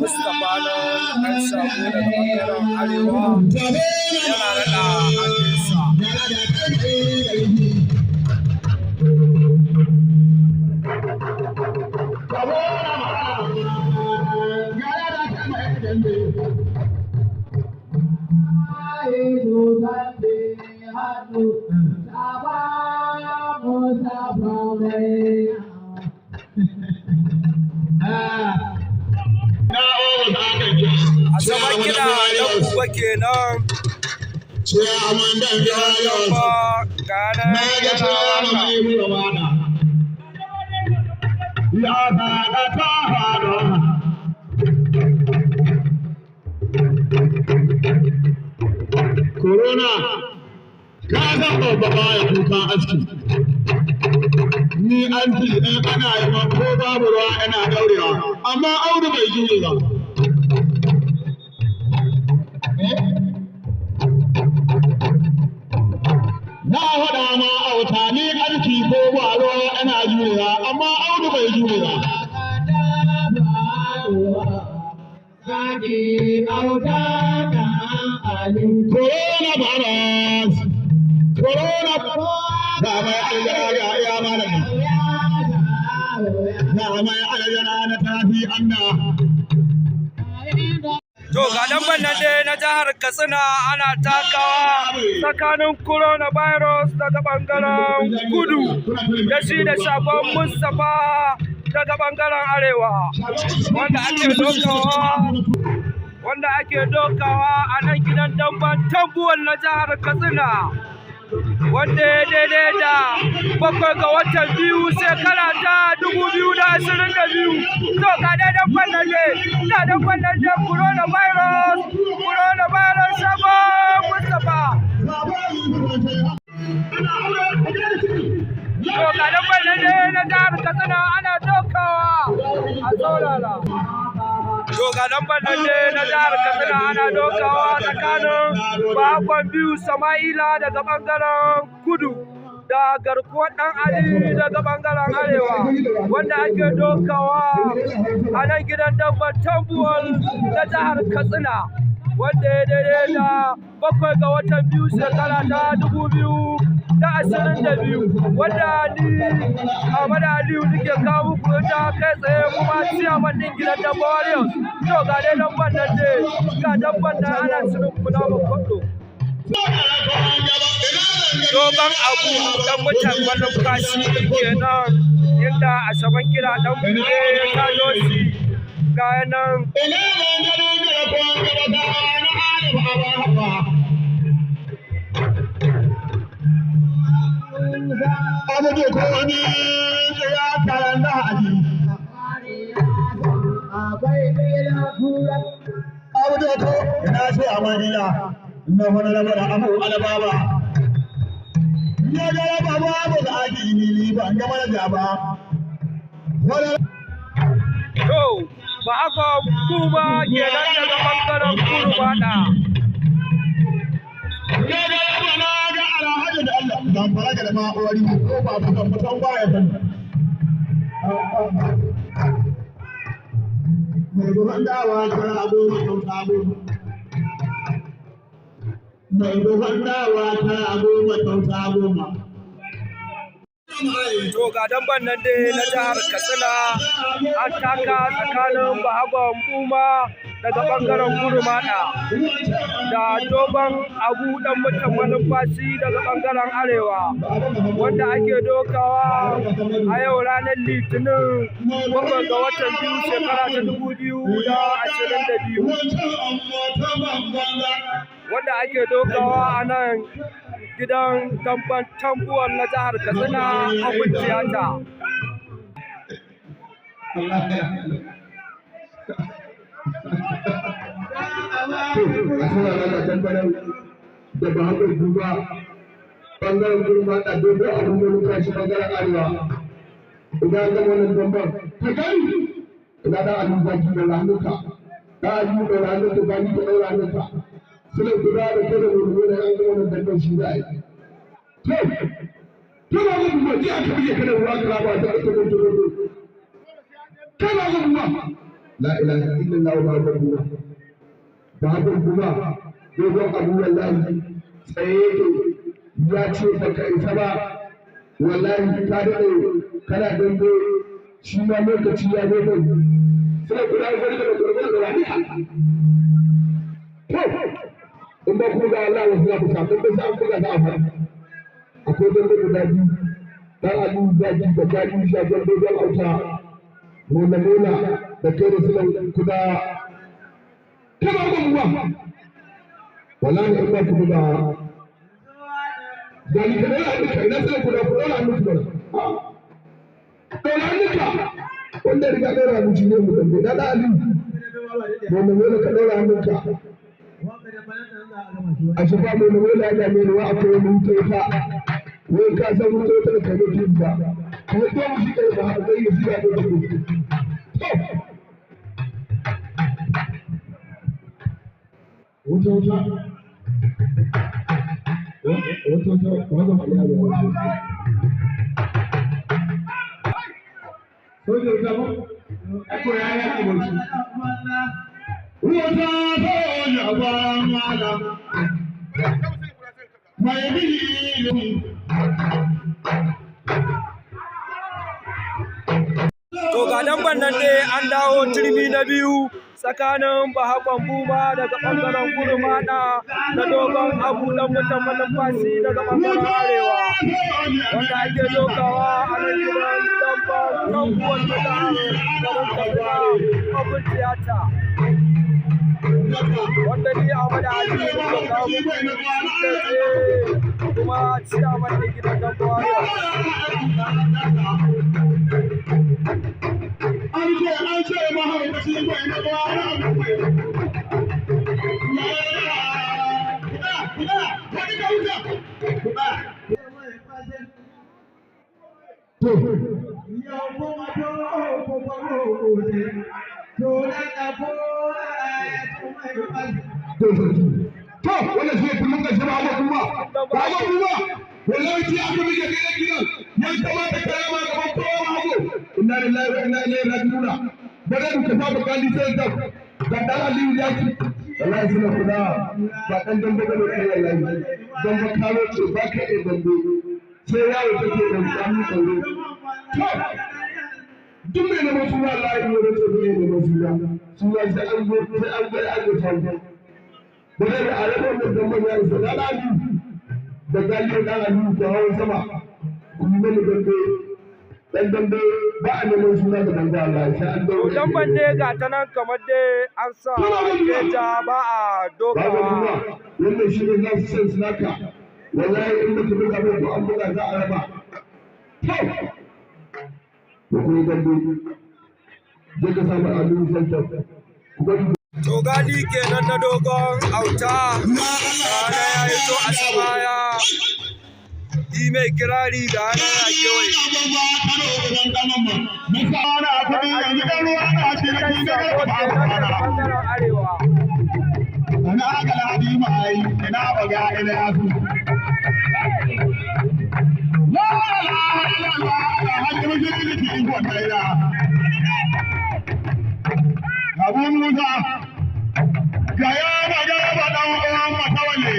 Mustapha nan ɗan shago daga ɓangaren arewa yana naɗa hannunsa. A saman kiɗa ɗan buba kenan. Ba ga nan yana waka. Corona, ka san babba baya kukan aski. Ni an fi in ana yi ma ko babu ruwa ina daurewa, amma Audu bai jure ba. Na faɗa ma auta ni aski ko ba ruwa ina jurewa, amma Audu bai jure ba. Coronavirus, corona, ba mai aljana ga iya malami. Ba mai aljana na tafi anna. To ga lambar nan dai na jihar Katsina ana takawa tsakanin coronavirus daga bangaren kudu da shi da shafan Mustapha daga bangaren arewa wanda ake dokawa wanda ake dokawa a nan gidan damban tambuwal na jihar Katsina, wanda ya daidai da 7 ga watan 2 shekara ta 2022. To ga dai damban nan dai, ga damban nan dai, coronavirus, coronavirus, shagon Mustapha. To ga damban nan dai na jihar Katsina ana dokawa, a saurara. To ga lambar nan dai na jihar Katsina ana dokawa tsakanin Bakon biyu Sama'ila daga bangaren kudu da garkuwar ɗan Ali daga bangaren arewa, wanda ake dokawa a nan gidan damban tambuwal na jihar Katsina, wanda ya daidai da 7 ga watan 2 shekara ta 2022, wanda ni Ahmad Aliyu nake kawo muku ita kai tsaye kuma ciyaman ɗin gidan Dambe Warriors. To ga dai damban nan dai, ga damban nan ana shirin kunama kwaɗo. Dogon abu ɗan mutan malumfashi kenan, inda Asaben kira ɗan buɗe ya kayo shi ga nan. Abu ko wani ya karan da haji. Abu da ko ina ce amaniya na wani lamar abu alababa. Ya ga raba babu da ake ni ba an gama da ba. Wani To ba haka kuma kenan daga bangaren kudu. Ya ga raba na ga alhaji da Allah. Dan fara da ma uwari ko ba ta mutan ba ya sani. Mai buhun dawa ta abu mai goma. Mai buhun dawa ta abu mai goma. To ga damban nan dai na jihar Katsina an taka tsakanin Bahagon Buma daga bangaren Gurumada da Dogon Abu ɗan mutan malumfashi daga bangaren arewa, wanda ake dokawa a yau ranar Litinin 7 ga watan 2 shekara ta 2022, wanda ake dokawa a nan gidan damban tambuwal na jihar Katsina Open Theater. Da Bahagon Buba bangaren gurma da dogo abu mai lokaci bangaren arewa. Idan ga wannan damban ta gani ina da alu zaki da ranuka da alu da ranuka gani da ranuka suna guda da kada mu ne an ga wannan damban shi za a yi. To to ba ga buba ji aka bige kada ruwa ka ba ta ta ta ta kana ga buba La ilaha illallah babu kuma. Babu kuma dogon abu wallahi tsaye yake ya ce baka isa ba, wallahi ka daɗe kana dambe, shi ma lokaci ya zo mai sai kula da da gurgur da wani. To, in ba ku ga Allah wasu za ku samu dambe, sai an buga za a fara. Akwai dambe guda biyu, dan Aliyu Zaki da Gani Shagon Dogon Auta Mola Mola da kai da Sulan Kuda kama gwamwa. Wallahi in ba ku buga Gani ka ɗora hannunka, ina Sulan Kuda, ku ɗora hannunku mana, ɗora hannunka. Wanda riga ɗora hannun shi ne mu dambe. Dan Aliyu Mola Mola, ka ɗora hannunka. A shafa Mola Mola ya dame ni wa akwai wani wuta wuta, wai ka san wuta wuta da kai mutum ba kuma ko mu shi kai ba zai yi siya da ku. To, wuta wuta wuta wuta wannan ya ga soja wuta ba ko ya ya ki bauchi Wuta soja ba malam mai biyu. To, ga damban nan dai an dawo turmi na biyu tsakanin Bahakon Buma daga ɓangaren Gurmaɗa da Dogon Abu ɗan mutan Malumfashi daga ɓangaren Arewa, wanda ake dokawa a nan gidan damban Tambuwal na jihar garin Katsina Open Theater. Wanda ni Ahmad Ali muka kawo muku kai tsaye, kuma ciyaman ɗin gidan Dambe Warriors. An ce mahaukaci bai na kwara mai. Kuda, wani ka wuta. Kuda. To, to sarki, to wannan shi ne kullum ƙarshe. Ba kuma ba kuma wallahi ji aka rike gidan gidan ya kamata karama gaban kowa ba hago. Inna lillahi wa inna ilaihi raji'un. Bare ka saba kali sai da ga dan Aliyu Yaki. Wallahi suna kula ba dan dambe ba ne kai, wallahi dan ba karo ce ba ka iya dambe, sai yawo take da hannu tsaro. To, duk mai neman suna, wallahi in wani ce mai neman suna suna, sai an zo sai an ga an ga tango. Bare da arabar da dambe ya isa dan Aliyu da galiyo, dan Aliyu ta hawan sama ku yi mani dambe. Dan dambe ba a neman suna da dambe, Allah sai an To, daure. damban dai ga ta nan kamar dai an sa keja ba a Babu dokawa. kuma wannan shi ne last chance naka. Wallahi in baka buga ba ko an buga za a raba. To, da kuma dambe je ka samu Aliyu Center ku bari. To, gali kenan na Dogon Auta, rana ya yi to a baya yi mai kirari ga hana ya kewaye. Kenan daga ɓangaren Arewa. Ina galadi mai, ina baga ina yasu. La la la la la, hajji mutum ki in kwanta ina. Abu Musa, ga ya baga ba dan uwan matawalle.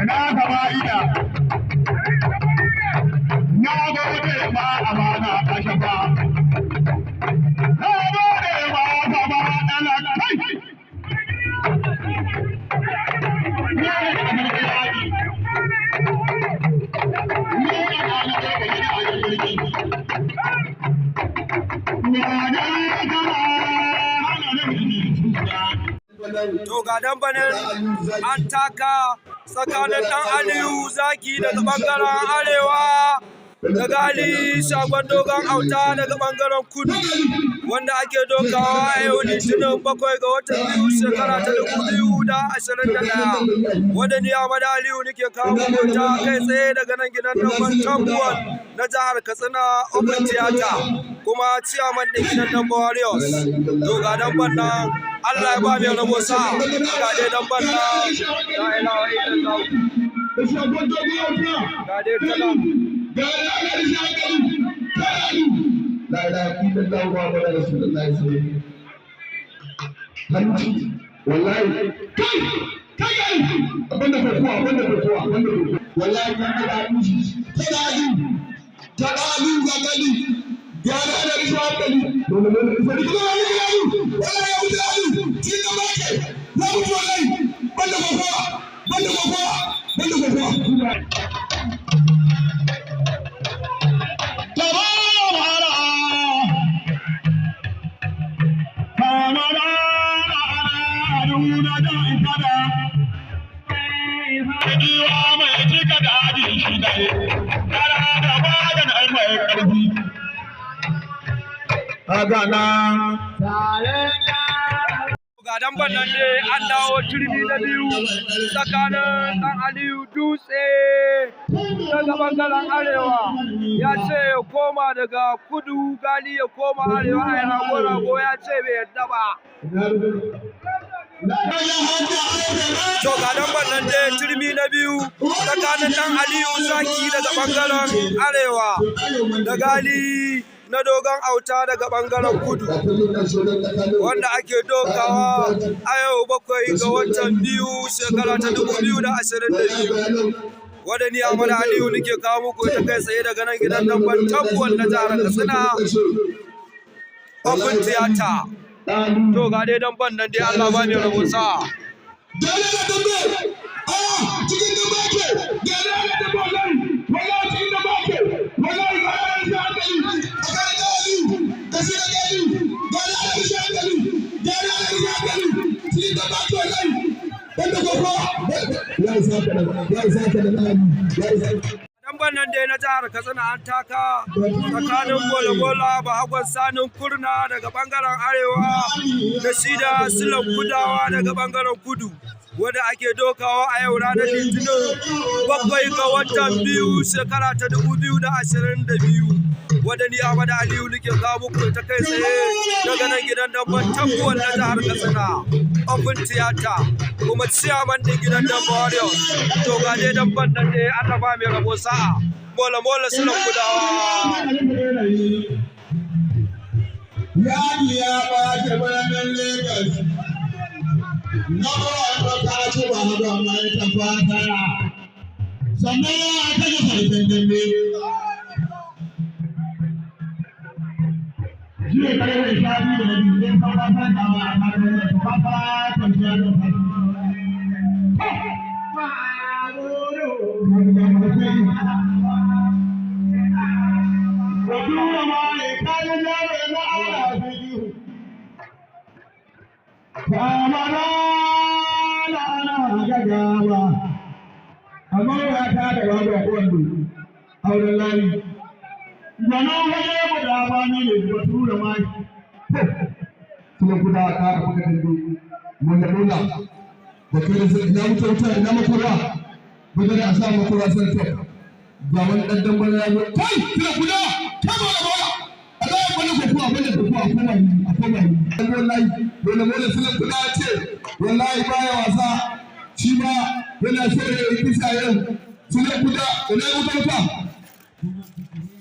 Ina sama'ila. Na gode ma amana a shafa. Na gode ma sama ɗana kai. Ni ne kamar yaƙi. Ni ne kamar yaƙi. Na gama hana nan To, ga dambanin an taka tsakanin ɗan Aliyu Zaki daga ɓangaren Arewa da Gali Shagon Dogon Auta daga ɓangaren Kudu, wanda ake dokawa a yau Litinin 7 ga watan 2 shekara ta 2021, wanda ni Ahmad Aliyu nake kawo muku ta kai tsaye daga nan gidan damban Tambuwal na jihar Katsina Open Theater, kuma ciyaman ɗin gidan Dambe Warriors. To, ga damban nan, Allah ya ba mai rabo sa. Ga dai damban nan, la ilaha illallah. Ga dai ta nan. La ilaha illallah muhammadu rasulullahi sallallahu alaihi wasallam. Wallahi kai kai kai, abinda kokowa, abinda kokowa, abinda kokowa. Wallahi kan da hannu ta da hannu, ta da hannu ga gani ya da ana rishin hankali. Dole dole isa da kuma wani gani. Wallahi ya mutu hannu cikin da bake ya mutu. Wallahi banda kokowa, banda kokowa, banda kokowa. Ga damban nan dai an dawo turmi na biyu tsakanin Dan Aliyu Dutse daga bangaren arewa, ya ce ya koma daga kudu, Gali ya koma arewa a rago rago, ya ce bai yadda ba. To, ga damban nan dai turmi na biyu tsakanin Dan Aliyu Zaki daga bangaren arewa da Gali na Dogon Auta daga bangaren kudu, wanda ake dokawa a yau 7 ga watan 2, shekara ta 2022, wadda ni Ahmad Aliyu nake kawo muku ita kai tsaye daga nan gidan damban Tambuwal na jihar Katsina, Open Theater. To, ga dai damban nan dai, Allah ba mai rabo sa. Dole na dambe a cikin dambe ake gane na dambe. Wallahi wallahi cikin dambe ake. Wallahi ga ana shi hankali a kan da Aliyu da shi da Gani gane ana shi hankali, gane ana shi hankali cikin dambe ake. Wallahi banda koko ya isa ka da ya isa ka da ya isa. Damban nan dai na jihar Katsina an taka tsakanin Bola-Bola Bahagon Sanin Kurna daga bangaren arewa da shi da Silan Kudawa daga bangaren kudu, wanda ake dokawa a yau ranar Litinin 7 ga watan 2, shekara ta 2022, wadda ni Ahmad Aliyu nake kawo muku ta kai tsaye daga nan gidan damban Tambuwal na jihar Katsina, Open Theater, kuma ciyaman din gidan Damban Warriors. To, ga dai damban nan dai, Allah ba mai rabo sa'a. Mola Mola Silan Kudawa. Yadi ya ɓace birnin Lagos. Na ba ta ci ba ba mai ta fatara. Sannan ya kashe sarkin dambe. Jiya karfe 12 da rabi zai fara santawa a tare da ta fara kwanciya da fara. Batura ma ne kayan yaro na ala fi. Kamara ana gagawa. Amma ya ta da babu wando auren layi. Gano waje guda ba ni ne batura ma. Kuma kuda ka buga dambe mun da nuna da kai da ina wuta wuta ina makura buga da a sa makura sai to ga wani dan dambe ya zo. Kai kira kuda, kai bola bola, Allah ya bani kokuwa, bane kokuwa, a koma yi, a koma yi. Wallahi dole dole Silan Kuda ya ce wallahi baya wasa, shi ma yana so ya yi kisa yau. Silan Kuda, ina wuta wuta.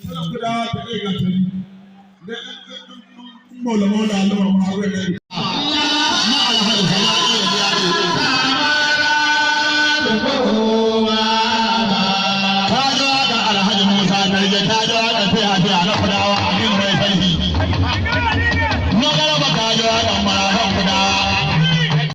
Silan Kuda ta kai gatari. Mola mola Allah ma ne.